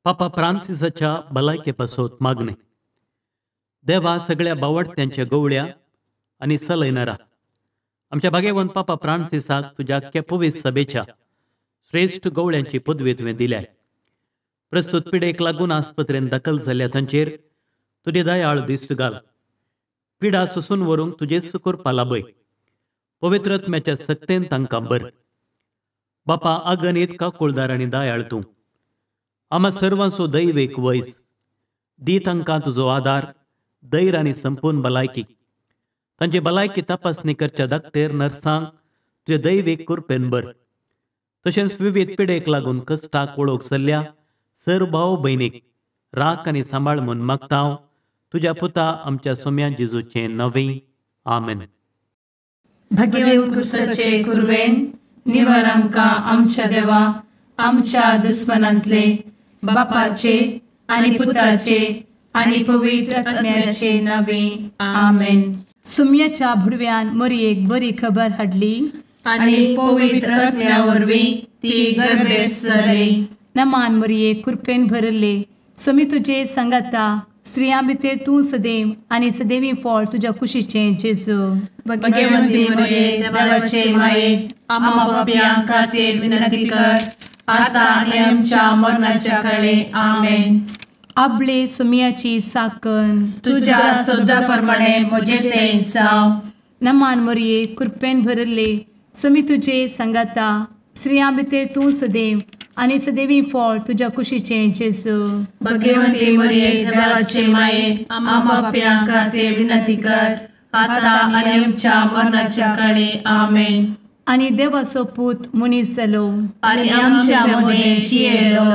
पापा फ्रांसिसाच्या भलायके पासत मागणे. देवा सगळ्या बावडत्यांच्या गवळ्या आनी सलयनारा आमच्या भागेवन पापा फ्रांसिसाक तुज्या पवित्र सभेच्या श्रेश्ठ गवळ्यांची पदवी तुवें दिल्या. प्रस्तुत पिडेक लागून आस्पत्रेन दाखल जाल्ल्या तांचेर तुजी दयाळ दिश्ट घाल. पिडा सोसून व्हरूंक तुजेच करपा लाभय. पवित्र आत्म्याच्या सक्तेन तांकां बर. बापा अगणीत काकुळदार आनी दयाळ तूं आमा सर्वांचो दैवेक वयस दी. तांकां तुजो आदार, धैर्य आनी संपूर्ण भलायकी. तांची भलायकी तपासणी करच्या दाक्तेर नर्सांक तुजे दैवीक कृपेन बर. तशेंच विविध पिडेक लागून कश्टाक वळख चल्ल्या सर भाव भयणीक राख आनी सांबाळ म्हूण मागता हांव तुज्या पुता आमच्या सोम्या जेजूचें नवें. आमेन. भगेवन क्रिस्ताचे कुर्वेन निवर आमकां आमच्या देवा आमच्या दुस्मनांतले बापाचे आनी पुताचे आनी पवित्र आत्म्याचे नवे. आमेन. सुम्याच्या भुडव्यान मोरयेक बरी खबर हाडली आनी पवित्र आत्म्या वरवीं ती गर्भेस्त जाली. नमान मोरये, कृपेन भरले, स्वामी तुजे संगाता, स्त्रियां भितर तूं सदैव आनी सदैवी फळ तुज्या कुशीचें जेजू. भगवंती मोरये, देवाचे माये, आम्हा पाप्यां खातीर विनंती कर आता आनी आमच्या मरणाच्या काळे. आमेन. आपले सुम्याची साकन तुज्या सदा प्रमाणे म्हजें तें जावं. नमान मोरये, कृपेन भरले, स्वामी तुजे संगाता, स्त्रियां भितर तूं सदैव आनी सदैवी फळ तुज्या कुशीचें जेजू. भगवंती मोरये, देवाचे माये, आम्हा पाप्यां खातीर विनंती कर आता आनी आमच्या मरणाच्या काळे. आमेन. आनी देवाचो पूत मनीस जालो आनी आमच्या मदें जियेलो.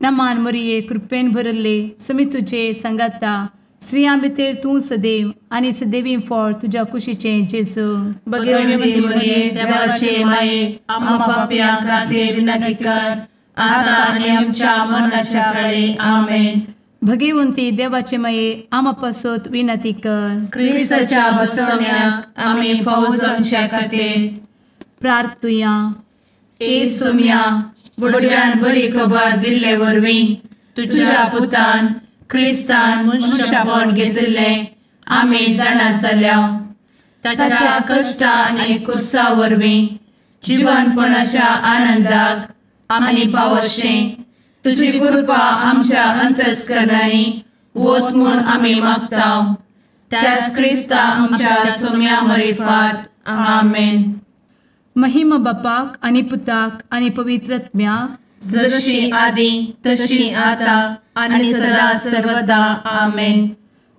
नमान मोरये, कृपेन भरले, स्वामी तुजे संगाता, स्त्रियां भितर तूं सदैव आनी सदैवी फळ तुज्या कुशीचें जेजू. भगवंती मोरये, देवाचे माये, आम्हा पाप्यां खातीर विनंती कर आता आनी आमच्या मरणाच्या काळे. आमेन. भगवंती देवाचे माये, आम्हा पासत विनंती कर. क्रिस्ताच्या बसवण्याक आमी फावो जावच्या खातीर प्रार्थुया. ए सोम्या, बुडव्यान बरी खबर दिल्ले वरवीं तुज्या पुतान क्रिस्तान मनुष्यपण घेतिल्लें आमी जाणा जाल्या. ताच्या कश्टा आनी कुर्सा वरवीं जिवनपणाच्या आनंदाक आमी पावशें तुजी कृपा आमच्या अंतस्करणांनी वत म्हूण आमी मागता. त्याच क्रिस्ता आमच्या सोम्या मरिफात. आमेन. महिमा बापाक आनी पुताक आनी पवित्र आत्म्याक, जशी आदी तशी आता आनी सदा सर्वदा. आमेन.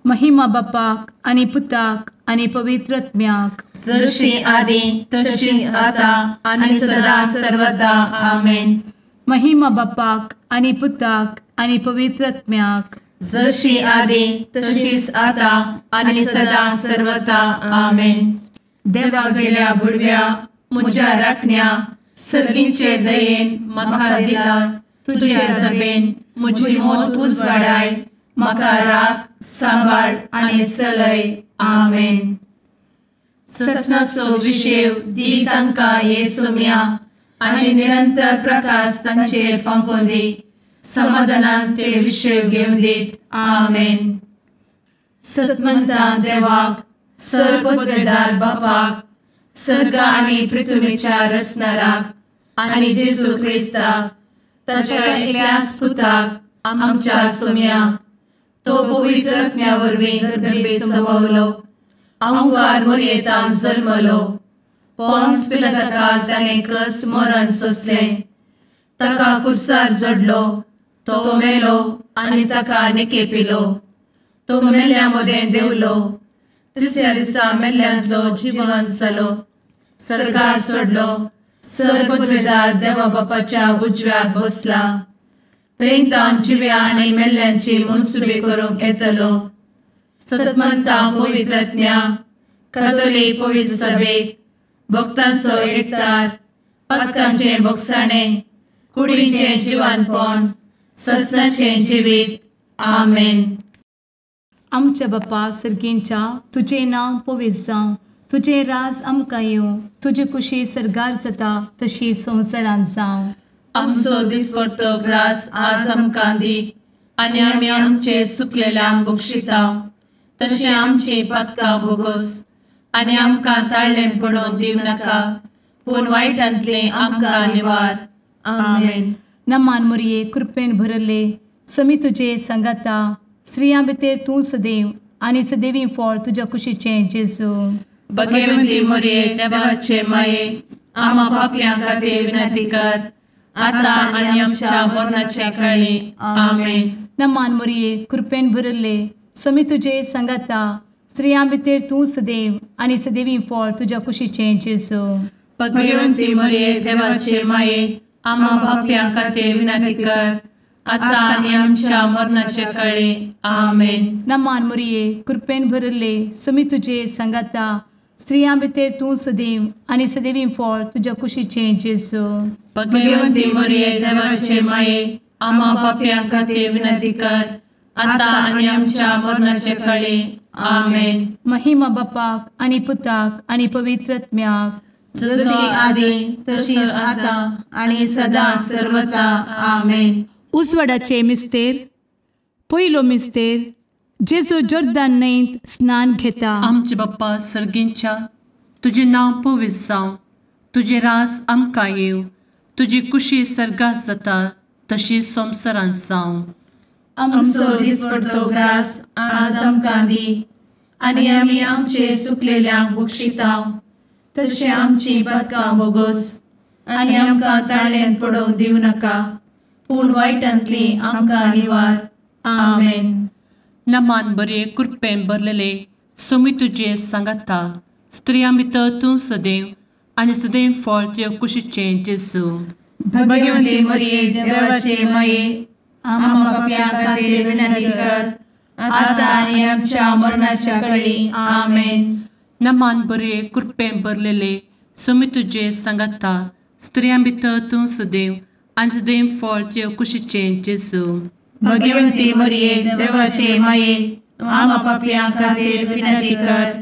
महिमा बापाक आनी पुताक आनी पवित्र आत्म्याक, जशी आदी तशी आता आनी सदा सर्वदा. आमेन. महिमा बापाक आनी पुताक आनी पवित्र आत्म्याक, जशी आदी तशीच आता आनी सदा सर्वदा. आमेन. देवा गेल्या बुडव्या म्हज्या राखण्या सर्गींचे दयेन म्हाका दिला तुजे दबेन म्हजी मोत उजवाडाय म्हाका राख सांबाळ आनी सलय. आमेन. ससनाचो विशेव दी तांकां हे सोम्या आनी निरंतर प्रकाश तांचेर फांकोवन दी. समाधानान ते विशेव घेवन दीत. आमेन. सतमंता देवाक, सर्वपदवेदार बापाक, सर्ग आनी पृथ्वीच्या रचणाराक आनी जेजू क्रिस्ताक ताच्या एकल्याच पुताक आमच्या सोम्याक, तो पवित्र आत्म्या वरवीं गर्भे संभवलो, अहंकार मोरयेतान जल्मलो, पोन्स पिलाताकाल ताणें कस मरण सोंसलें, ताका कुर्सार जडलो, तो मेलो आनी ताका निकेपिलो, तो मेल्ल्या मदें देंवलो, तिसऱ्या दिसा मेल्ल्यांतलो जिवन जालो, सर्गार सोडलो, सर्वपदवेदार देवा बापाच्या उजव्याक बसला, थंय तावन जिव्या आनी मेल्ल्यांची मनसुबी करूंक येतलो. सतमंता पवित्र आत्म्या, कातोलीक पवित्र सभेक, भक्तांचो एकतार, पातकांचें भोगसाणें, कुडीचें जिवानपण, ससनाचें जिवीत. आमेन. आमच्या बापा सर्गींच्या, तुजें नांव पवित्र जावं, तुजें राज आमकां येवं, तुजी कुशी सर्गार जाता तशी संवसारांत जावं. आमचो दिसपडतो ग्रास आज आमकां दी आनी आमी आमचे सुकलेल्यांक बक्षिता तशें आमची पातकां भोगोस आनी आमकां ताळ्ळें पडोवन दिवं नाका पूण वायटांतलें आमकां निवार. आमेन. नमान मोरये कृपेन भरले समी तुजे सांगाता स्त्रियां भितर तूं सदैव आनी सदैवी फळ तुज्या कुशीचें जेजू. भगवती मोरये देवाचे माये आमा पापयां खातीर विनंती कर आतां आनी आमच्या मरणाच्या काळी. आमेन. नमान मोरये कृपेन भरले समी तुजे सांगाता स्त्रियां भितर तूं सदैव आनी सदैवी फळ तुज्या कुशीचें जेजू. भगवती मोरये देवाचे माये आमा पापयां खातीर विनंती कर आतां आनी आमच्या मरणाच्या काळी. आमेन. नमान मोरये कृपेन भरले समी तुजे सांगाता स्त्रियां भितर तूं सदैव आनी सदैवी फळ तुज्या कुशीचें जेजू. भगवती मोरये देवाचे माये आमा पापयां खातीर विनंती कर आतां आनी आमच्या मरणाच्या काळी. आमेन. महिमा बापाक आनी पुताक आनी पवित्र आत्म्याक जशी आदी तशीच आतां आनी सदां सर्वता. आमेन. उजवाडाचे मिस्तेर. पयलो मिस्तेर जेजू जोर्दान न्हंयत स्नान घेता. आमचे बाप्पा सर्गींच्या तुजें नांव पवित्र जावं, तुजें रास आमकां येवं, तुजी कुशी सर्गात जाता तशी संवसारांत जावं. आमचो दिसपडतो ग्रास आज आमकां दी आनी आमी आमचे सुकलेल्यांक बक्षिता तशें आमची पातकां भोगोस आनी आमकां ताळ्यांत पडोवन दिवं नाका पूण वायटांतली आमकां निवार. आमेन. नमान बरे कृपेन भरलेले सोमी तुजे सांगाता स्त्रियां भितर तूं सदैव आनी सदैव फळ तुज्या कुशीचें जेजू. भगवती मोरये देवाचे माये आमा पापयां खातीर विनंती कर आतां आनी आमच्या मरणाच्या काळी. आमेन. नमान बरे कृपेन भरलेले सोमी तुजे सांगाता स्त्रियां भितर तूं सदैव आनी सदैव फळ तुज्या कुशीचें जेजू. भगवती मोरये देवाचे माये आमा पापयां खातीर विनंती कर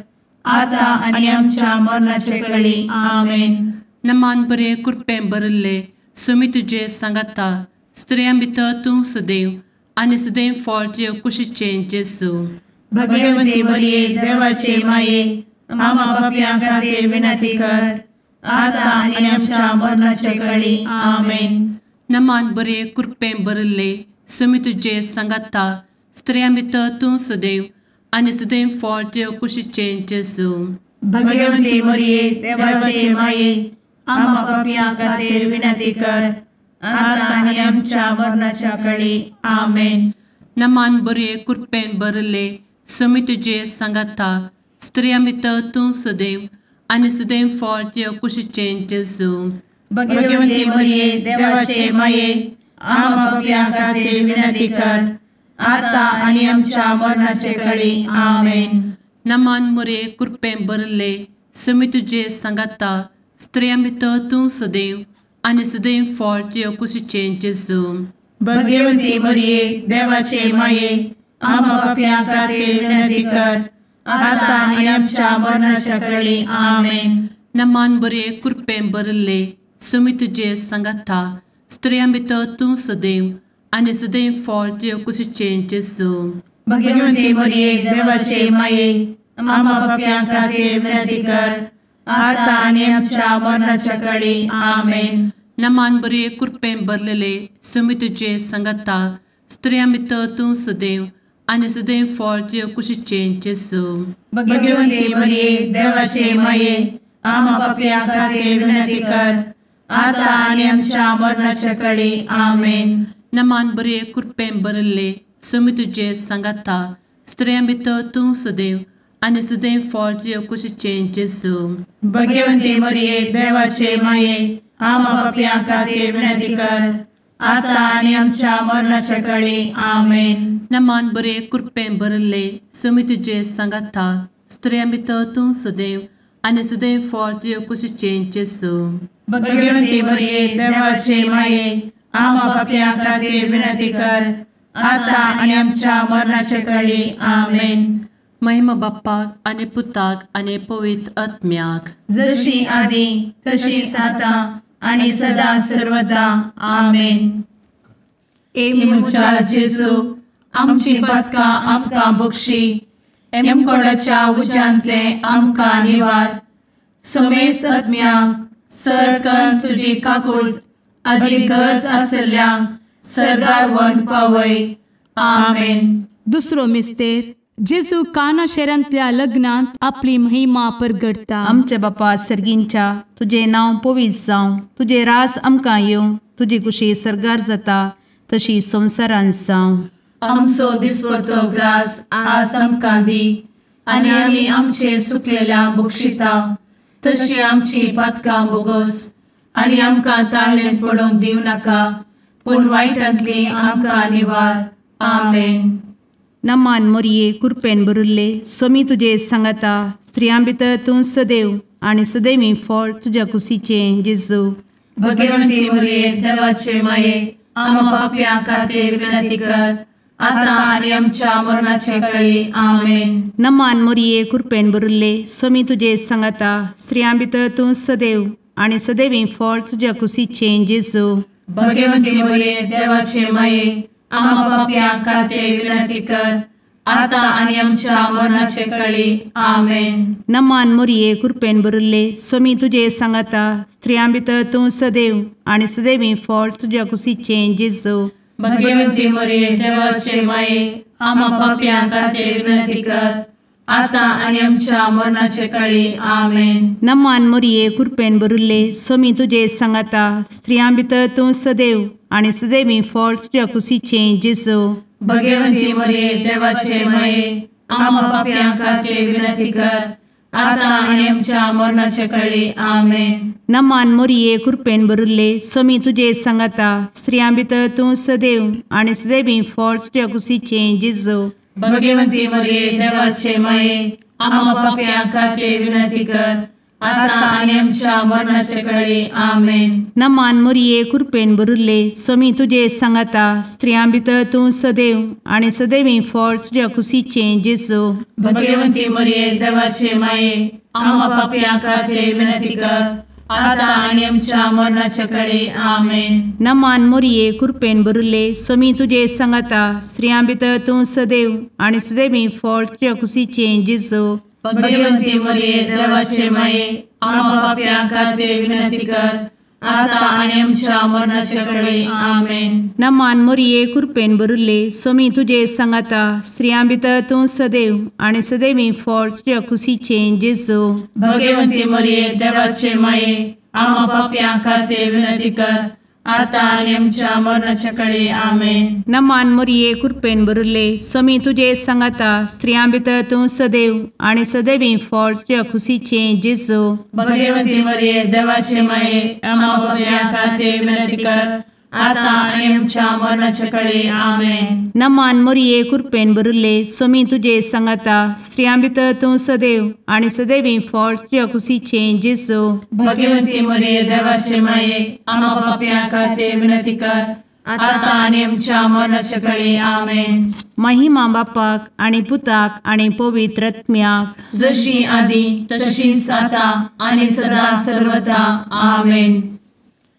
आतां आनी आमच्या मरणाच्या काळी. आमेन. नमान बरे कृपेन भरलेले सोमी तुजे सांगाता स्त्रियां भितर तूं सदैव आनी सदैव फळ तुज्या कुशीचें जेजू. भगवती मोरये देवाचे माये आमा पापयां खातीर विनंती कर आतां आनी आमच्या मरणाच्या काळी. आमेन. नमान बरे कृपेन भरलेले सोमी तुजे सांगाता स्त्रियां भितर तूं सदैव आनी सदैव फळ तुज्या कुशीचें जेजू. भगवती मोरये देवाचे माये आमा पापयां खातीर विनंती कर आतां आनी आमच्या मरणाच्या काळी. आमेन. नमान बरे कृपेन भरलेले सोमी तुजे सांगाता स्त्रियां भितर तूं सदैव आनी सदैव फळ तुज्या कुशीचें जेजू. भगवती मोरये देवाचे माये आमा पापयां खातीर विनंती कर आतां आनी आमच्या मरणाच्या काळी. आमेन. नमान मोरये कृपेन भरलेले सोमी तुजे सांगाता स्त्रियां भितर तूं सदैव आनी सदैव फळ तुज्या कुशीचें जेजू. भगवती मोरये देवाचे माये आमा पापयां खातीर विनंती कर आतां आनी आमच्या मरणाच्या काळी. आमेन. नमान बरे कृपेन भरलेले सोमी तुजे सांगाता स्त्रियां भितर तूं सदैव आनी सदैव फळ तुज्या कुशीचें जेजू. भगवती मोरये देवाचे माये आमा पापयां खातीर विनंती कर आतां आनी आमच्या मरणाच्या काळी. आमेन. नमान बरे कृपेन भरलेले सोमी तुजे सांगाता स्त्रियां भितर तूं सदैव आनी सदैव फळ तुज्या कुशीचें जेजू. भगवती मोरये देवाचे माये आमा पापयां खातीर विनंती कर आतां आनी आमच्या मरणाच्या काळी. आमेन. नमान बरे कृपेन भरलेले सोमी तुजे सांगाता स्त्रियां भितर तूं सदैव आनी सदैव फळ तुज्या कुशीचें जेजू. भगवती मोरये देवाचे माये आमा पापयां खातीर विनंती कर आतां आनी आमच्या मरणाच्या काळी. आमेन. नमान बरे कृपेन भरलेले सोमी तुजे सांगाता स्त्रियां भितर तूं सदैव आनी सदैव फळ तुज्या कुशीचें जेजू. भगवती मोरये देवाचे माये आमा पापयां खातीर विनंती कर आतां आनी आमच्या मरणाच्या काळी. आमेन. महिमा बाप्पाक आनी पुताक आनी पवित्र आत्म्याक जशी आदी तशीच आतां आनी सदां सर्वदा. आमेन. ए म्हज्या जेजू, आमची पातकां आमकां बक्षी, एमकोडाच्या उज्यांतले आमकां निवार. समेस्त आत्म्यांक सरकन तुजी काकूट आदी गरज आसल्ल्यांक सर्गार व्हरून पावय. आमेन. दुसरो मिस्तेर, जेजू काना शहरांतल्या लग्नांत आपली महिमा परगटता. आमच्या बापा सर्गींच्या, तुजें नांव पवित्र जावं, तुजें रास आमकां येवं, तुजी कुशी सर्गार जाता तशी संवसारांत जावं. आमचो दिसपडतो ग्रास आज आमकां दी, आनी आमी आमचे सुकलेल्या बक्षिता तशी आमची पातकां बोगोस, आनी आमकां ताळणेंत पडोवंक दिवं नाका, पूण वायटांतली आमकां निवार. आमेन. नमान मोरये, कुरपेन भरिल्ले, सोमी तुजे सांगाता, स्त्रियां भितर तूं सदैव आनी सदैवी फळ तुज्या कुशीचें जेजू. भगवंती मोरये, देवाचे माये, आमा पापयां खातीर विनंती कर, आतां आनी आमच्या मरणाचे कळी. आमेन. नमान मोरये, कुरपेन भरिल्ले, सोमी तुजे सांगाता, स्त्रियां भितर तूं सदैव आनी सदैवी फळ तुज्या कुशीचें जेजू. भगवंती मोरये, देवाचे माये, आमा पापयां खातीर विनंती कर, आतां आनी आमच्या मरणाचे कळी. आमेन. नमान मोरये, कुरपेन भरिल्ले, सोमी तुजे सांगाता, स्त्रियां भितर तूं सदैव आनी सदैवी फळ तुज्या कुशीचें जेजू. भगवंती मोरये, देवाचे माये, आमा पापयां खातीर विनंती कर, आतां आनी आमच्या मरणाचे कळी. आमेन. नमान मोरये, कुरपेन भरिल्ले, सोमी तुजे सांगाता, स्त्रियां भितर तूं सदैव आनी सदैवी फळ तुज्या कुशीचें जेजू. भगवंती मोरये, देवाचे माये, आमा पापयां खातीर विनंती कर, आतां आनी आमच्या मरणाचे कळी. आमेन. नमान मोरये, कुरपेन भरिल्ले, सोमी तुजे सांगाता, स्त्रियां भितर तूं सदैव आनी सदैवी फळ तुज्या कुशीचें जेजू. भगवंती मोरये, देवाचे माये, आमा पापयां खातीर विनंती कर, आतां आनी आमच्या मरणाचे कळी. आमेन. नमान मोरये, कुरपेन भरिल्ले, सोमी तुजे सांगाता, स्त्रियां भितर तूं सदैव आनी सदैवी फळ तुज्या कुशीचें जेजू. भगवंती मोरये, देवाचे माये, आमा पापयां खातीर विनंती कर, आतां आनी आमच्या मरणाचे कळी. आमेन. नमान मोरये, कुरपेन भरिल्ले, सोमी तुजे सांगाता, स्त्रियां भितर तूं सदैव आनी सदैवी फळ तुज्या कुशीचें जेजू. भगवंती मोरये, देवाचे माये, आमा पापयां खातीर विनंती कर, आतां आनी आमच्या मरणाचे कळी. आमेन. नमान मोरये, कुरपेन भरिल्ले, सोमी तुजे सांगाता, स्त्रियां भितर तूं सदैव आनी सदैवी फळ तुज्या कुशीचें जेजू. भगवंती मोरये, देवाचे माये, आमा पापयां खातीर विनंती कर, आतां आनी आमच्या मरणाचे कळी. आमेन. नमान मोरये, कुरपेन भरिल्ले, सोमी तुजे सांगाता, स्त्रियां भितर तूं सदैव आनी सदैवी फळ तुज्या कुशीचें जेजू. भगवंती मोरये, देवाचे माये, आमा पापयां खातीर विनंती कर, आतां आनी आमच्या मरणाचे कळी. आमेन. नमान मोरये, कुरपेन भरिल्ले, सोमी तुजे सांगाता, स्त्रियां भितर तूं सदैव आनी सदैवी फळ तुज्या कुशीचें जेजू. भगवंती मोरये, देवाचे माये, आमा पापयां खातीर विनंती कर, आतां आनी आमच्या मरणाचे कळी. आमेन. महिमा बापाक आनी पुताक आनी पवित्र आत्म्याक, जशी आदी तशीच आतां आनी सदां सर्वदा. आमेन.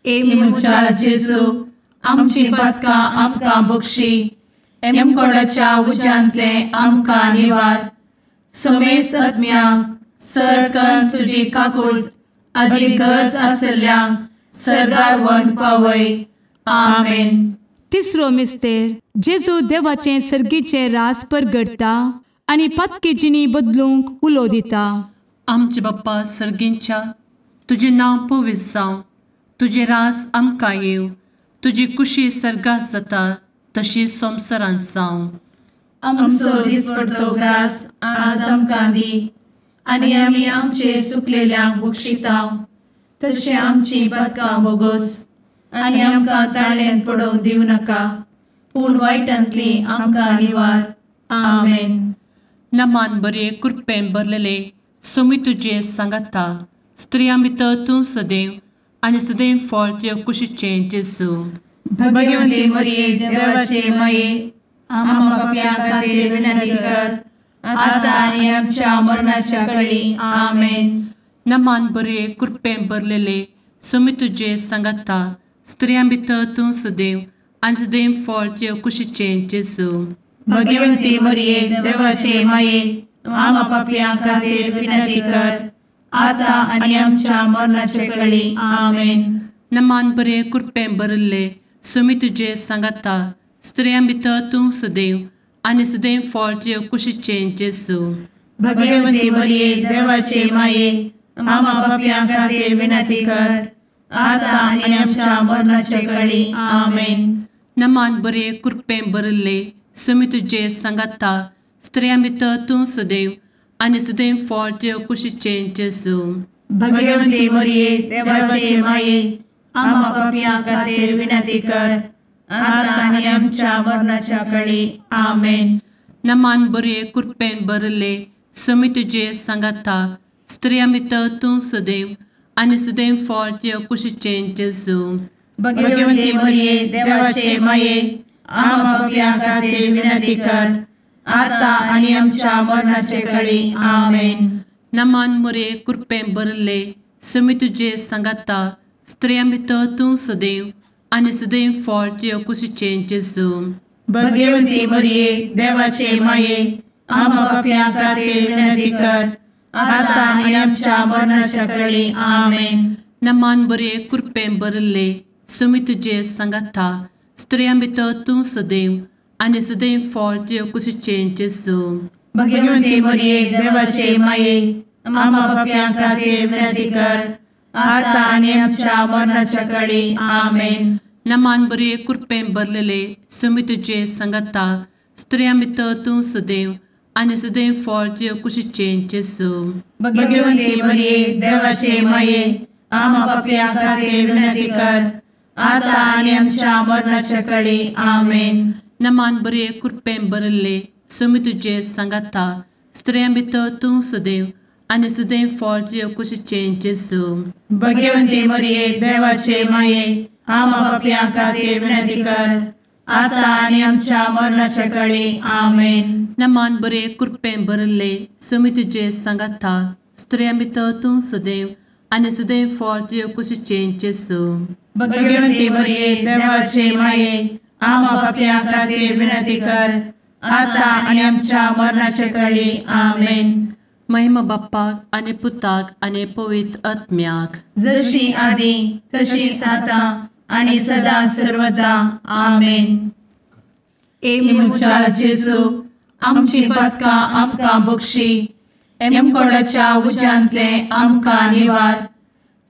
ए म्हज्या जेजू, आमची पातकां आमकां बक्षी, एमकोडाच्या उज्यांतले आमकां निवार. समेस्त आत्म्यांक सरकन तुजी काकूट आदी गरज आसल्ल्यांक सर्गार व्हरून पावय. आमेन. तिसरो मिस्तेर, जेजू देवाचें सर्गीचें रास परगटता आनी पातकी जिणी बदलूंक उलो दिता. आमचे बाप्पा सर्गींच्या, तुजें नांव पवित्र जावं, तुजें रास आमकां येवं, तुजी कुशी सर्गात जाता तशी संवसारांत जावं. आमचो दिसपडतो ग्रास आज आमकां दी, आनी आमी आमचे सुकलेल्यांक बक्षिता तशें आमची पातकां बोगोस, आनी आमकां ताळ्यांत पडोवंक दिवं नाका, पूण वायटांतली आमकां निवार. आमेन. नमान बरे कृपेन भरलेले, सोमी तुजे सांगाता, स्त्रियां भितर तूं सदैव आनी सदैव फळ तुज्या कुशीचें जेजू. भगवंती मरिये, देवाचे माये, आमा पापयां खातीर विनंती कर, आतां आनी आमच्या मरणाच्या कळी. आमेन. नमान बरे कृपेन भरलेले, सोमी तुजे सांगाता, स्त्रियां भितर तूं सदैव आनी सदैव फळ तुज्या कुशीचें जेजू. भगवंती मरिये देवाचे माये, आमा पापयां खातीर विनंती कर, आतां आनी आमच्या मरणाचे कळी. आमेन. नमान बरे कृपेन भरिल्ले, सोमी तुजे सांगाता, स्त्रियां भितर तूं सदैव आनी सदैव फळ तुज्या कुशीचें जेजू. भगवंती मरिये देवाचे माये, आमा पापयां खातीर विनंती कर, आतां आनी आमच्या मरणाचे कळी. आमेन. नमान बरे कृपेन भरिल्ले, सोमी तुजे सांगाता, स्त्रियां भितर तूं सदैव आनी सदैव फळ तुज्या कुशीचें जेजू. भगवंती मरिये देवाचे माये, आमा पापयां खातीर विनंती कर, आतां आनी आमच्या मरणाच्या कळी. आमेन. नमान बरे कृपेन भरिल्ले, सोमी तुजे सांगाता, स्त्रियां भितर तूं सदैव आनी सदैव फळ तुज्या कुशीचें जेजू. भगवंती मरिये देवाचे माये, आमा पापयां खातीर विनंती कर, आतां आनी आमच्या मरणाचे कळी. आमेन. नमान मरिये कृपेन भरिल्ले, सोमी तुजे सांगाता, स्त्रियां भितर तूं सदैव आनी सदैव फळ तुज्या कुशीचें जेजू. भगवंती मरिये देवाचे माये, आमा पापयां खातीर विनंती कर, आतां आनी आमच्या मरणाच्या कळी. आमेन. नमान बरे कृपेन भरिल्ले, सोमी तुजे सांगाता, स्त्रियां भितर तूं सदैव आनी सदैव फळ तुज्या कुशीचें जेजू. भगवंती मरिये देवाचे माये, आमा पापयां खातीर विनंती कर, आतां आनी आमच्या मरणाच्या कळी. आमेन. नमान बरे कृपेन भरलेले, सोमी तुजे सांगाता, स्त्रियां भितर तूं सदैव आनी सदैव फळ तुज्या कुशीचें जेजू. भगवंती मरिये देवाचे माये, आमा पापयां खातीर विनंती कर, आतां आनी आमच्या मरणाच्या कळी. आमेन. नमान बरे कृपेन भरिल्ले, सोमी तुजे सांगाता, स्त्रियां भितर तूं सदैव आनी सदैव फळ तुज्या कुशीचें जेजू. भगवंती मरिये देवाचे माये, आमा पापयां खातीर विनंती कर, आतां आनी आमच्या मरणाच्या कळी. आमेन. नमान बरे कृपेन भरिल्ले, सोमी तुजे सांगाता, स्त्रियां भितर तूं सदैव आनी सदैव फळ तुज्या कुशीचें जेजू. भगवंती मरिये देवाचे माये, आमा पापयां खातीर विनंती कर, आतां आनी आमच्या मरणाच्या कळी. आमेन. महिमा बाप्पाक आनी पुताक आनी पवित्र आत्म्याक, जशी आदी तशीच आतां आनी सदा सर्वदा. आमेन. ए म्हज्या जेजू, आमची पातकां आमकां बक्षी, एमकोडाच्या उज्यांतले आमकां निवार,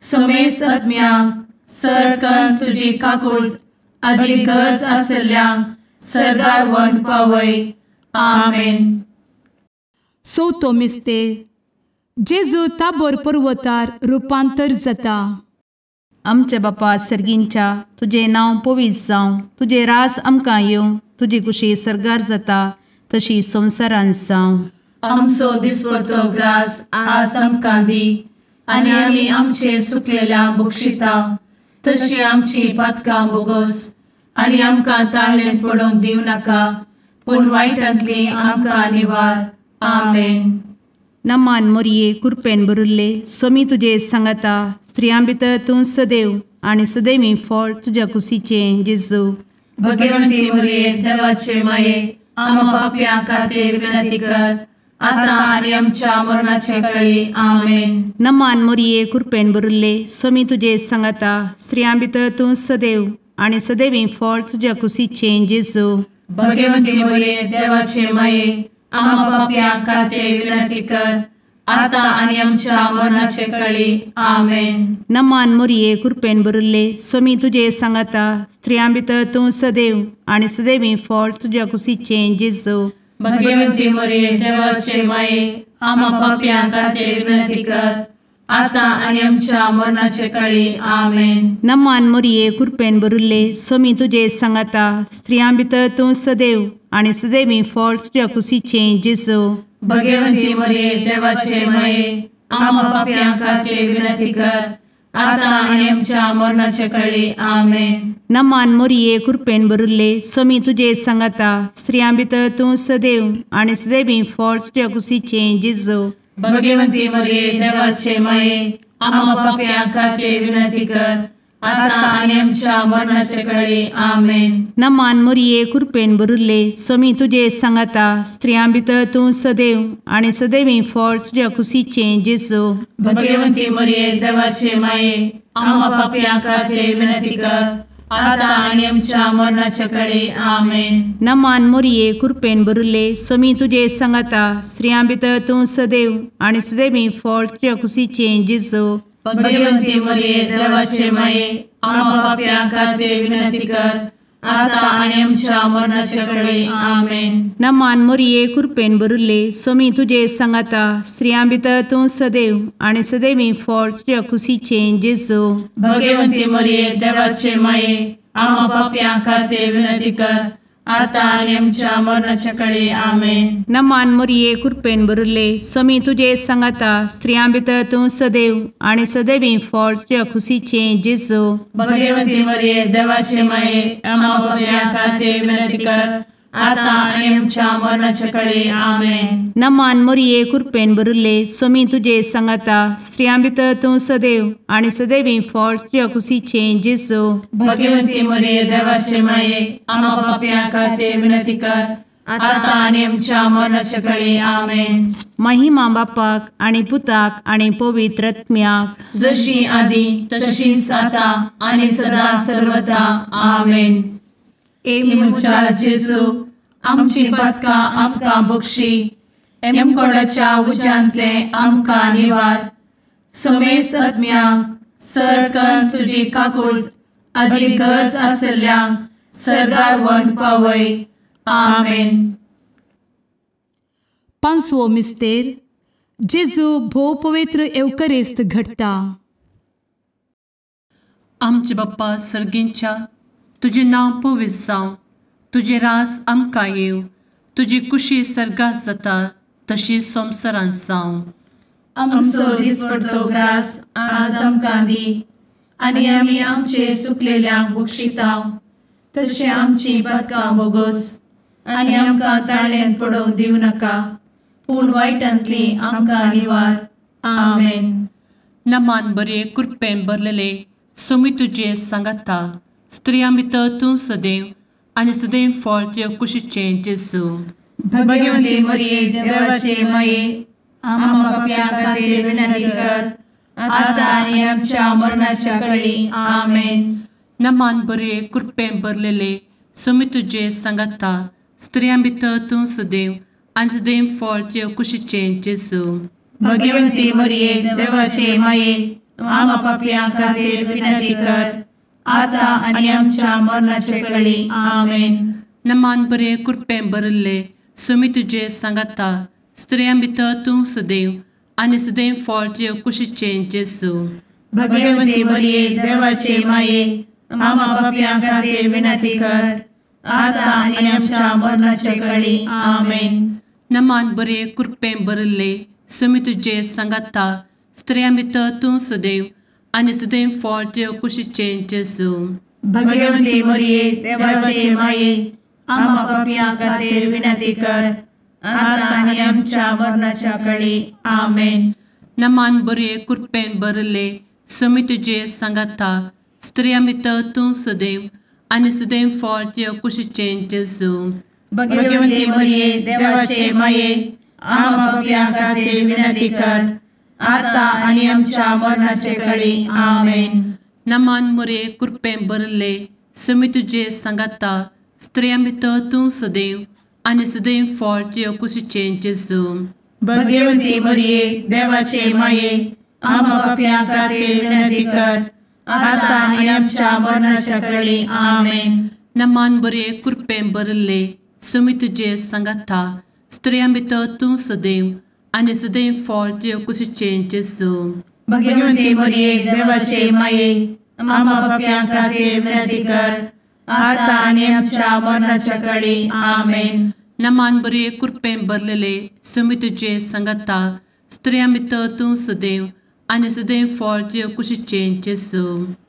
समेस्त आत्म्यांक सरकन तुजी काकूट आदी गरज आशिल्ल्यांक सर्गार व्हरून पावय. आमेन. चवथो मिस्तेर, जेजू ताबोर पर्वतार रुपांतर जाता. आमच्या बापा सर्गींच्या, तुजें नांव पवित्र जावं, तुजें रास आमकां येवं, तुजी कुशी सर्गार जाता तशी संवसारांत जावं. आमचो दिसपडतो ग्रास आज आमकां दी, आनी आमी आमचे सुकलेल्या बक्षिता तशी आमची पातकां बोगोस, आनी आमकां ताळणेंत पडोवंक दिवं नाका, पूण वायटांतली आमकां निवार. आमेन. नमान मरिये कृपेन भरिल्ले, सोमी तुजे सांगाता, स्त्रियां भितर तूं सदैव आनी सदैवी फळ तुज्या कुशीचें जेजू. भगवंती मरिये देवाचे माये, आमा पापयां खातीर विनंती कर, आतां आनी आमच्या मरणाचे कळी. आमेन. नमान मरिये कृपेन भरिल्ले, सोमी तुजे सांगाता, स्त्रियां भितर तूं सदैव आनी सदैवी फळ तुज्या कुशीचें जेजू. भगवंती मरिये देवाचे माये, आमा पापयां खातीर विनंती कर, आतां आनी आमच्या मरणाचे कळी. आमेन. नमान मरिये कृपेन भरिल्ले, सोमी तुजे सांगाता, स्त्रियां भितर तूं सदैव आनी सदैवी फळ तुज्या कुशीचें जेजू. भगवंती मरिये देवाचे माये, आमा पापयां खातीर विनंती कर, आतां आनी आमच्या मरणाचे कळी. आमेन. नमान मरिये कृपेन भरिल्ले, सोमी तुजे सांगाता, स्त्रियां भितर तूं सदैव आनी सदैवी फळ तुज्या कुशीचें जेजू. भगवंती मरिये देवाचे माये, आमा पापयां खातीर विनंती कर, आतां आनी आमच्या मरणाचे कळी. आमेन. नमान मरिये कृपेन भरिल्ले, सोमी तुजे सांगाता, स्त्रियां भितर तूं सदैव आनी सदैवी फळ तुज्या कुशीचें जेजू. भगवंती मरिये देवाचे माये, आमा पापयां खातीर विनंती कर आतां आनी आमच्या मरणाचे कळी. आमेन. नमान मोरये कृपेन भरिल्ले स्वामी तुजे सांगाता, स्त्रियां भितर तूं सदैव आनी सदैवी फळ तुज्या कुशीचें जेजू. भगवंती मोरये देवाचे माये आमा पापयां खातीर विनंती कर आतां आनी आमच्या मरणाचे कळी. आमेन. नमान मोरये कृपेन भरिल्ले स्वामी तुजे सांगाता, स्त्रियां भितर तूं सदैव आनी सदैवी फळ तुज्या कुशीचें जेजू. भगवंती मोरये देवाचे माये आमा पापयां खातीर विनंती कर आतां आनी आमच्या मरणाचे कळी. आमेन. नमान मोरये कृपेन भरिल्ले स्वामी तुजे सांगाता, स्त्रियां भितर तूं सदैव आनी सदैवी फळ तुज्या कुशीचें जेजू. भगवंती मोरये देवाचे माये आमा पापयां खातीर विनंती कर आतां आनी आमच्या मरणाचे कळी. आमेन. नमान मोरये कृपेन भरिल्ले स्वामी तुजे सांगाता, स्त्रियां भितर तूं सदैव आनी सदैवी फळ तुज्या कुशीचें जेजू. भगवंती मोरये देवाचे माये आमा पापयां खातीर विनंती कर आतां आनी आमच्या मरणाचे कळी. आमेन. नमान मोरये कृपेन भरिल्ले स्वामी तुजे सांगाता, स्त्रियां भितर तूं सदैव आनी सदैवी फळ तुज्या कुशीचें जेजू. भगवंती मोरये देवाचे माये आमा पापयां खातीर विनंती कर आतां आनी आमच्या मरणाचे कळी. आमेन. महिमा बापाक आनी पुताक आनी पवित्र आत्म्याक, जशी आदी तशीच आतां आनी सदा सर्वदा. आमेन. ए म्हज्या जेजू आमची पातकां आमकां बक्षी, एमकोडाच्या उज्यांतले आमकां निवार, समेस्त आत्म्यांक सरकन तुजी काकूट आदी गरज आसल्ल्यांक सर्गार व्हरून पावय. आमेन. पांचवो मिस्तेर जेजू भोव पवित्र एवकरिस्त घडटा. आमचे बाप्पा सर्गींच्या, तुजें नांव पवित्र जावं, तुजें राज आमकां येवं, तुजी कुशी सर्गात जाता तशी संवसारांत जावं. आमचो दिसपडतो ग्रास आज आमकां दी आनी आमी आमचे सुकलेल्यांक बक्षितांव तशें आमची पातकां बोगोस आनी आमकां ताळ्यान पडोवंक दिवं नाका, पूण वायटांतली आमकां निवार. आमेन. नमान बरे कृपेन भरलेले स्वामी तुजे सांगाता, स्त्रियां भितर तूं सदैव आनी सदैव फळ तुज्या कुशीचें जेजू. भगवंती मोरये देवाचे माये आमा पापयां खातीर विनंती कर आतां आनी आमच्या मरणाच्या कळी. आमेन. नमान बरे कृपेन भरलेले स्वामी तुजे सांगाता, स्त्रियां भितर तूं सदैव आनी सदैव फळ तुज्या कुशीचें जेजू. भगवंती मोरये देवाचे माये आमा पापयां खातीर विनंती कर आतां आनी आमच्या मरणाचे कळी. आमेन. नमान बरे कृपेन भरिल्ले स्वामी तुजे सांगाता, स्त्रियां भितर तूं सदैव आनी सदैव फळ तुज्या कुशीचें जेजू. भगवंती मोरये देवाचे माये आमा पापयां खातीर विनंती कर आतां आनी आमच्या मरणाचे कळी. आमेन. नमान बरे कृपेन भरिल्ले स्वामी तुजे सांगाता, स्त्रियां भितर तूं सदैव आनी सदैव फळ तुज्या कुशीचें जेजू. भगवंती मोरये देवाचे माये आमा पापयां खातीर विनंती कर आतां आनी आमच्या मरणाच्या कळी. आमेन. नमान बरे कृपेन भरिल्ले स्वामी तुजे सांगाता, स्त्रियां भितर तूं सदैव आनी सदैव फळ तुज्या कुशीचें जेजू. भगवंती मोरये देवाचे माये आमा पापयां खातीर विनंती कर आतां आनी आमच्या मरणाचे कळी. आमेन. नमान मोरये कृपेन भरिल्ले स्वामी तुजे सांगाता, स्त्रियां भितर तूं सदैव आनी सदैव फळ तुज्या कुशीचें जेजू. भगवंती मोरये देवाचे माये आमा पापयां खातीर विनंती कर आतां आनी आमच्या मरणाच्या कळी. आमेन. नमान बरे कृपेन भरिल्ले स्वामी तुजे सांगाता, स्त्रियां भितर तूं सदैव आनी सदैव फळ तुज्या कुशीचें जेजू. भगवंती मोरये देवाचे माये आमा पापयां खातीर विनंती कर आतां आनी आमच्या मरणाच्या कळी. आमेन. नमान बरे कृपेन भरलेले स्वामी तुजे सांगाता, स्त्रियां भितर तूं सदैव आनी सदैव फळ तुज्या कुशीचें जेजू.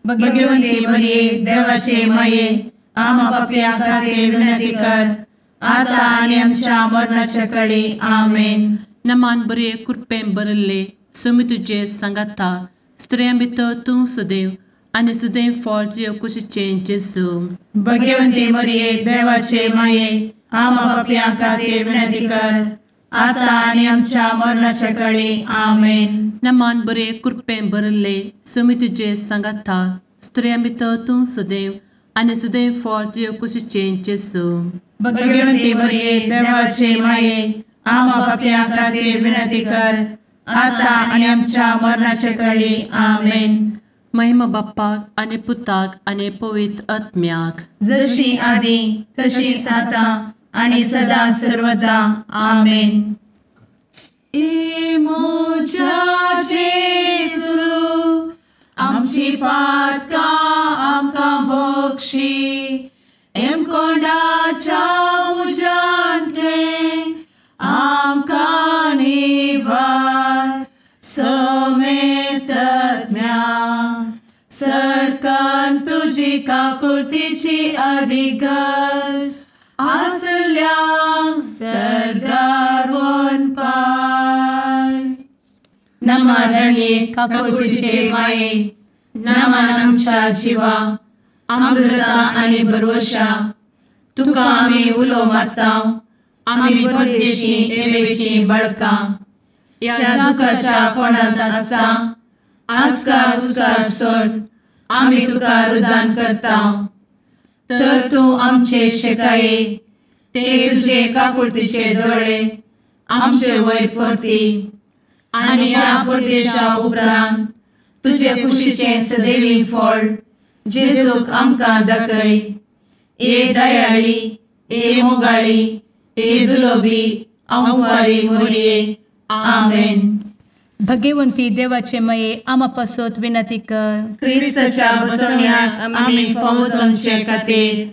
भगवंती मोरये देवाचे माये आमा पापयां खातीर विनंती कर आतां आनी आमच्या मरणाच्या कळी. आमेन. नमान बरे कृपेन भरिल्ले स्वामी तुजे सांगाता, स्त्रियां भितर तूं सदैव आनी सदैव फळ तुजे कुशीचें जेजू. भगवंती मरिये देवाचे माये आमा पापयां खातीर विनंती कर आतां आनी आमच्या मरणाच्या कळी. आमेन. नमान बरे कृपेन भरिल्ले स्वामी तुजे सांगाता स्त्रियां भितर तूं सदैव आनी सदैव फळ तुजे कुशीचें जेजू. भगवंती मरिये देवाचे माये आमा पापयां खातीर विनंती कर आतां आनी आमच्या मरणाच्या कळी. आमेन. महिमा बाप्पाक आनी पुताक आनी पवित्र आत्म्याक, जशी आदी तशीच आतां आनी सदा सर्वदा. आमेन. ए म्हज्या जेजू आमची पातकां आमकां बक्षी एमकोंडाच्या उज्यांतले आमकां निवार समेस्तज्ञा सरकान तुजी काकुळतीची अधिगस आसल्यांक सर्गार वनपाय. नमरणे काकुळतीचे माये नमन आमच्या जिवा अमृता आनी भरवशा तुका आमी उलो मारता आमी परदेशी एवेची बळकां ह्या दुखाच्या कोणांत आसता आस्कार उस्कार सोड आमी तुका रुदान करता तर तूं आमचे शेकाये ते तुजे काकुळतीचे दोळे आमचे वयर परती आनी ह्या परदेशा उपरांत तुजे कुशीचें सदैवी फळ जेजूक आमकां दाखय. ए दयाळी ए मोगाळी ए दुलोबी अंवारी मोरये. आमेन. भगवंती देवाचे मये आमा पासत विनंती कर. क्रिस्ताच्या बसवण्याक आमी फावो जावचे खातीर.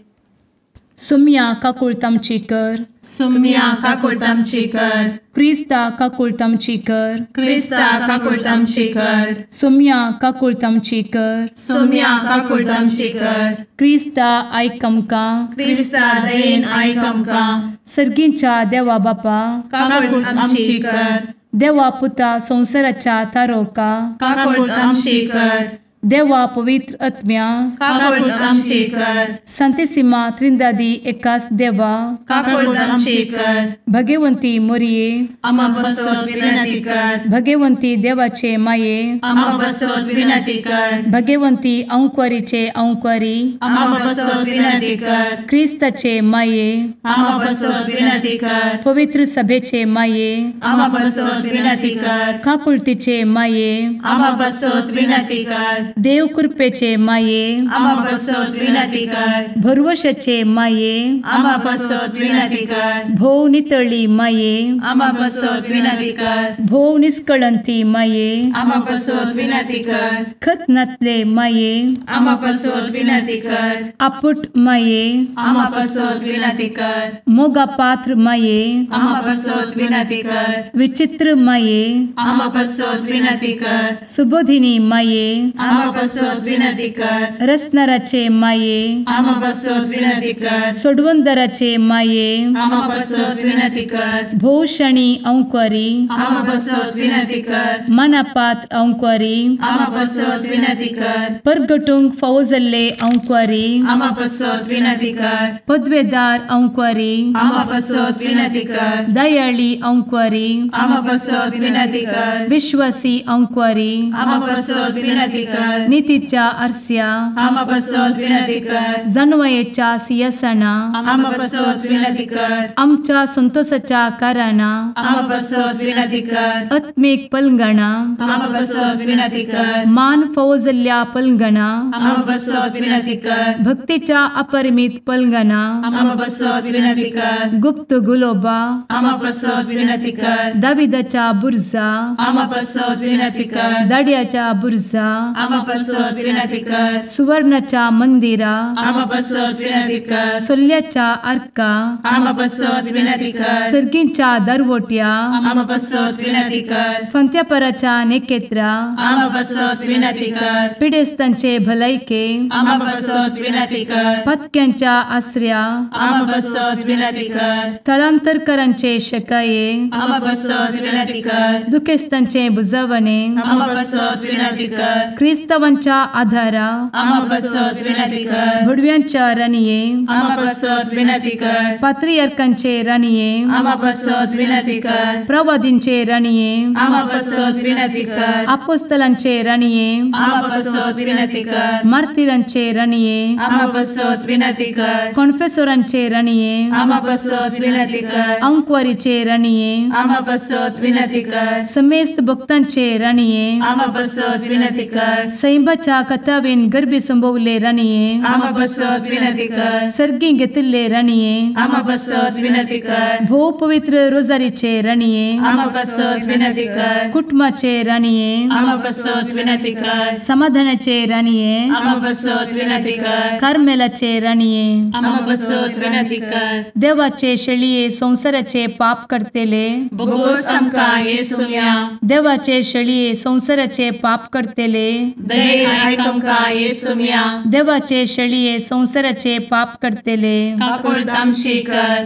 सुम्या काकुळतामची कर. सुम्या काकुळतामची कर. क्रिस्ता काकुळतामची कर. क्रिस्ता काकुळतामची कर. सुम्या काकुळतामची कर. सुम्या काकुळतामची कर. क्रिस्ता आयक आमकां. क्रिस्ता दयेन आयक आमकां. सर्गींच्या देवा बापा काकुळतामची कर. देवा पुता संवसाराच्या तारोका काकुळतामची कर. देवा पवित्र आत्म्या काकुळतामची कर. सांतिसिमा त्रिंदादी एकास देवा काकुळतामची कर. भगवंती मोरये आमा पासत विनंती कर. भगवंती देवाचे माये आमा पासत विनंती कर. भगवंती अंकुरीचे अंकुरी आमा पासत विनंती कर. क्रिस्ताचे माये आमा पासत विनंती कर. पवित्र सभेचे माये आमा पासत विनंती कर. काकुळतीचे माये आमा पासत विनंती कर. देव कृपेचे माये आमा पासत विनंती कर. भरवशाचे माये आमा पासत विनंती कर. भोव नितळी माये आमा पासत विनंती कर. भोव निस्कळंती माये आमा पासत विनंती कर. खत नातले माये आमा पासत विनंती कर. आपुट माये आमा पासत विनंती कर. मोगा पात्र माये आमा पासत विनंती कर. विचित्र माये आमा पासत विनंती कर. सुबोधिनी माये आमा पासत विनंती कर. रसनाराचे माये आमा पासत विनंती कर. सोडवंदराचे माये आमा पासत विनंती कर. भोवशणी अंकुरी आमा पासत विनंती कर. मनापात्र अंकुरी आमा पासत विनंती कर. परगटूंक फावो जाल्ले अंकुरी आमा पासत विनंती कर. पदवेदार अंकुरी आमा पासत विनंती कर. दयाळी अंकुरी आमा पासत विनंती कर. विश्वासी अंकुरी आमा पासत विनंती कर. नितीच्या आरस्या आमा पासत विनंती कर. जाणवायेच्या सिंहासना आमा पासत विनंती कर. आमच्या संतोषाच्या कारणा आमा पासत विनंती कर. आत्मीक पलंगणा आमा पासत विनंती कर. मान फावो जाल्ल्या पलंगणा आमा पासत विनंती कर. भक्तीच्या अपरिमित पलंगणा आमा पासत विनंती कर. गुप्त गुलोबा आमा पासत विनंती कर. दाविदाच्या बुर्जा आमा पासत विनंती कर. दाड्याच्या बुर्जा आमा पासत विनंती कर। सुवर्णाच्या मंदिरा आमा पासत विनंती कर। सोल्याच्या आर्का आमा पासत विनंती कर। सर्गींच्या दरवोट्या आमा पासत विनंती कर। फंत्यापराच्या नेकेत्रा आमा पासत विनंती कर। पिडेस्तांचे भलायके आमा पासत विनंती कर। पत्क्यांच्या आसऱ्या आमा पासत विनंती कर। थळांतरकरांचे शकाये आमा पासत विनंती कर। दुखेस्तांचे बुजवणे आमा पासत विनंती कर। क्रिस्तावांच्या आधारा आमा पासत विनंती कर। भुडव्यांच्या राणये आमा पासत विनंती कर। पात्रियार्कांचे राणये आमा पासत विनंती कर। प्रवादींचे राणये आमा पासत विनंती कर। अपोस्तलांचे राणये आमा पासत विनंती कर। मार्तीरांचे राणये आमा पासत विनंती कर। कॉन्फेसोरांचे राणये आमा पासत विनंती कर। अंकवारीचे राणये आमा पासत विनंती कर। समेस्त भक्तांचे राणये आमा पासत विनंती कर। सैंबाच्या कथावेन गर्भी संभवले राणये आमा पासत विनंती कर। सर्गी घेतिल्ले राणये आमा पासत विनंती कर। भोव पवित्र रोजारीचे राणये आमा पासत विनंती कर। कुटुंबाचे राणये आमा पासत विनंती कर। समाधानाचे राणये आमा पासत विनंती कर। कार्मेलाचे राणये आमा पासत विनंती कर। देवाचे शेळये संसाराचे पाप करतेले बोगोस आमकां येसुम्या। देवाचे शेळये संसाराचे पाप करतेले दयेन आयक आमकां येसुम्या। देवाचे शेळये संसाराचे पाप करतेले काकुळट आमची कर।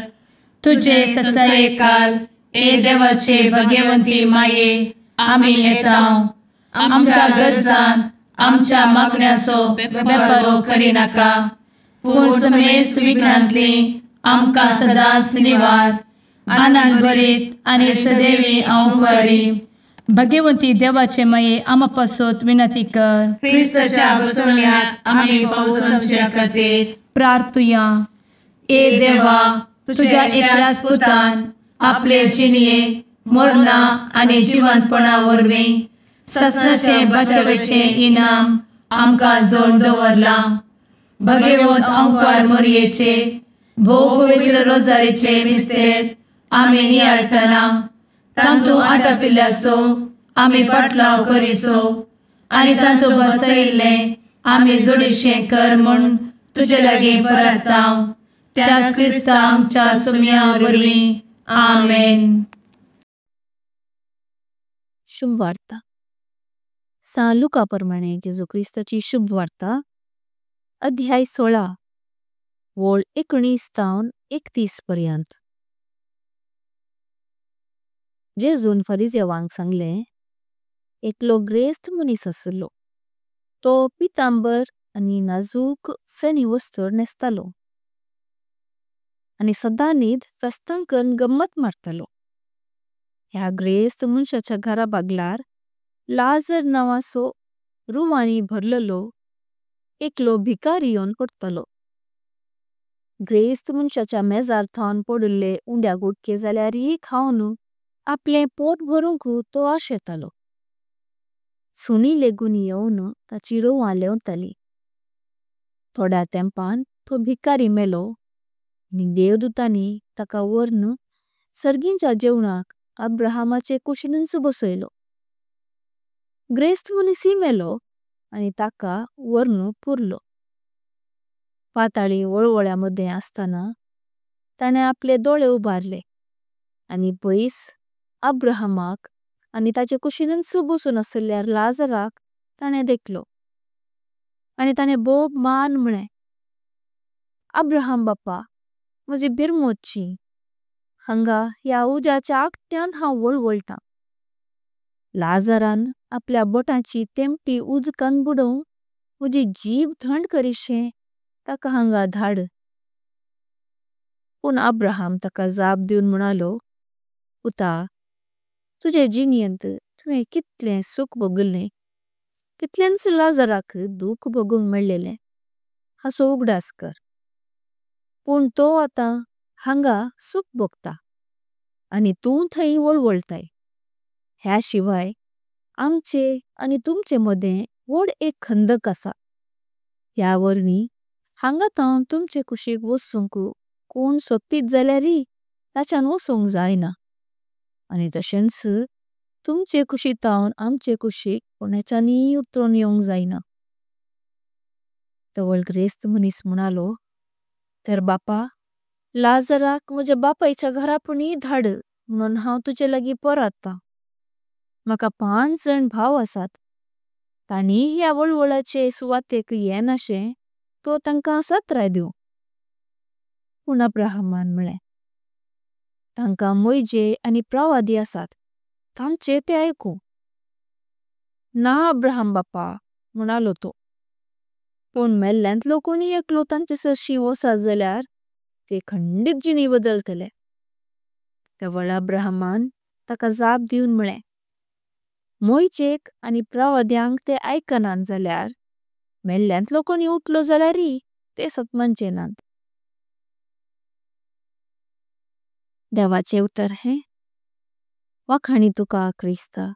तुझे ससायेकाल ए देवाचे भगवंती माये आमी येता आमच्या गरजांत आमच्या मागण्याचो बेपारो करिनाका, पूण समेस्त विघ्नांतली आमकां सदांच निवार। आनंद भरीत आनी सदैवी अंकुरी भगवंती देवाचे माये आमा पासत विनंती कर। क्रिस्ताच्या बसवण्यात आमी पावस आमच्या खातीर प्रार्थुया। ए देवा, तुझ्या एकल्याच पुतान आपले जिणये मरणा आनी जिवंतपणा वरवीं ससनाचे बचावेचे इनाम आमकां जोड दवरलां। भगवंत अंकार मोरयेचे भोव पवित्र रोजारीचे मिस्तेर आमी नियाळटना तांतू आटापिल्ल्याचो आमी फाटलाव करिसो आनी तांतू बसयिल्लें आमी जोडीशें कर म्हूण तुजे लागीं परताव त्याच क्रिस्ता आमच्या सुम्या वरवीं आमेन। शुभ वार्ता। सान लुका परमाणे जेजू क्रिस्ताची शुभ वार्ता अध्याय 16 वोळ 19 तावन 31 पर्यंत। जेजून फरिजेवांक सांगले एकलो ग्रेस्त मनीस असलो तो पितांबर आनी नाजूक सणी वस्त्र नेस्तालो आनी सदांनीत फेस्तां करन गम्मत मारतलो। ह्या ग्रेस्त मनशाच्या घरा बागलार लाजर नावाचो रुवानी भरलेलो एकलो भिकारी यों पडतलो। ग्रेस्त मनशाच्या मेजार थावन पडिल्ले उंड्या गुटके जाल्यारी खावनु आपले पोट भरुंकु तो आशेतालो। सुनी लेगून येवनु ताची रुवां लेवतली। थोड्या तेंपान तो भिकारी मेलो आनी देवदूतांनी ताका वर्णु सर्गिंच्या जेवणाक अब्राहमाचे कुशिनंच बसयलो। ग्रेस्त मनीसी मेलो आनी ताका वर्णु पुरलो। पाताळी वळवळ्या मध्ये अस्ताना ताणे आपले दोले उबारले आनी पैस अब्राहमाक आनी ताचे कुशिनंच बसून असल्यार लाजराक ताणे देखलो आनी ताणे बोब मान म्हळे, अब्राहम बापा म्हजी बिरमोच्ची हांगा ह्या उज्याच्या आक्त्यान हांव वळवळता। लाजरान आपल्या बोटांची तेम्पटी उदकान बुडोवन म्हजी जीव थंड करीशे ताका हांगा धाड। पण अब्राहम ताका जाप दिवन म्हणालो, पुता तुझे जिणयंत तुवें कितलें सुख भोगलें तितलेंच लाजराक दुख भोगूंक मेळ्ळेलें हाचो उगडास कर। पण तो आतां हांगा सुख भोगता आनी तूं थय वळवळतय। ह्या शिवाय आमचे आनी तुमचे मदें वड एक खंदक आसा। ह्या वरवीं हांगा तावन तुमचे कुशीक वसूंक कोण सोत्तीत जाल्यारी ताच्यान वसूंक जायना आनी तशेंच तुमचे कुशी तावन आमचे कुशीक कोणाच्यानी उतरोन येवंक जायना। तवळ ग्रेस्त मनीस म्हणालो, तर बापा लाजराक म्हज्या बापायच्या घरापणी धाड म्हणून हांव तुजे लागी परता। मका 5 जण भाव असात, ताणी ह्या वळवळाचे सुवातेक येनाशे तो तांका सत्राय दिव। पण अब्राहमान म्हळे, तांका मोइजे आनी प्रवादी असात, तांचे ते आयकु। ना अब्राहम बापा म्हणालो तो, पण मेल्ल्यांतलो कोणी एकलो तांचे सरशी वोसात जाल्यार ते खंडित जिणी बदलतले। तवळ अब्राहमान ताका जाप दिवन म्हळे, मोइजेक आनी प्रवाद्यांक ते आयकनां जाल्यार मेल्ल्यांतलो कोणी उठलो जाल्यारी ते सत्मनचे नांत। देवाचे उतर हे वाखाणी तुका क्रिस्ता।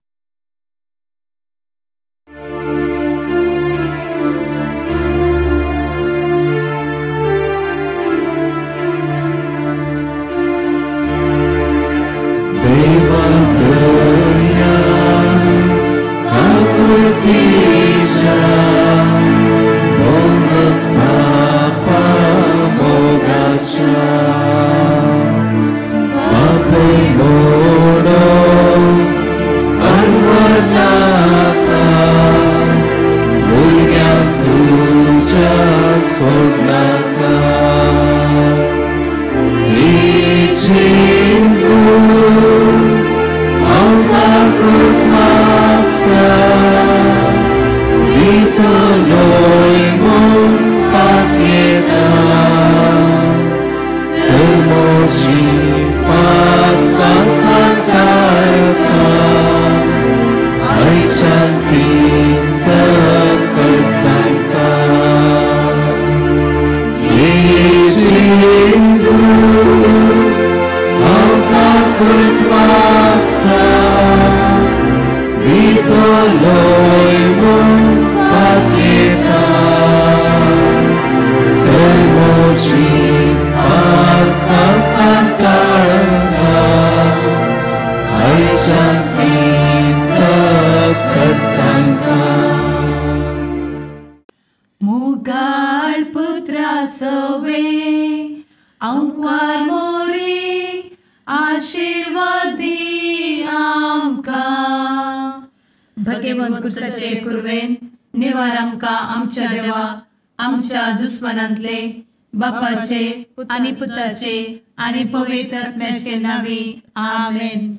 मुगाळ पुत्रा सवे अंकवार मोरी आशीर्वादी आमकां। भगवंत कुर्साचे कुर्वेन निवार आमकां आमच्या देवा आमच्या दुस्मनांतले बापाचे आनी पुताचे आनी पवित्र आत्म्याचे नांवी आमेन।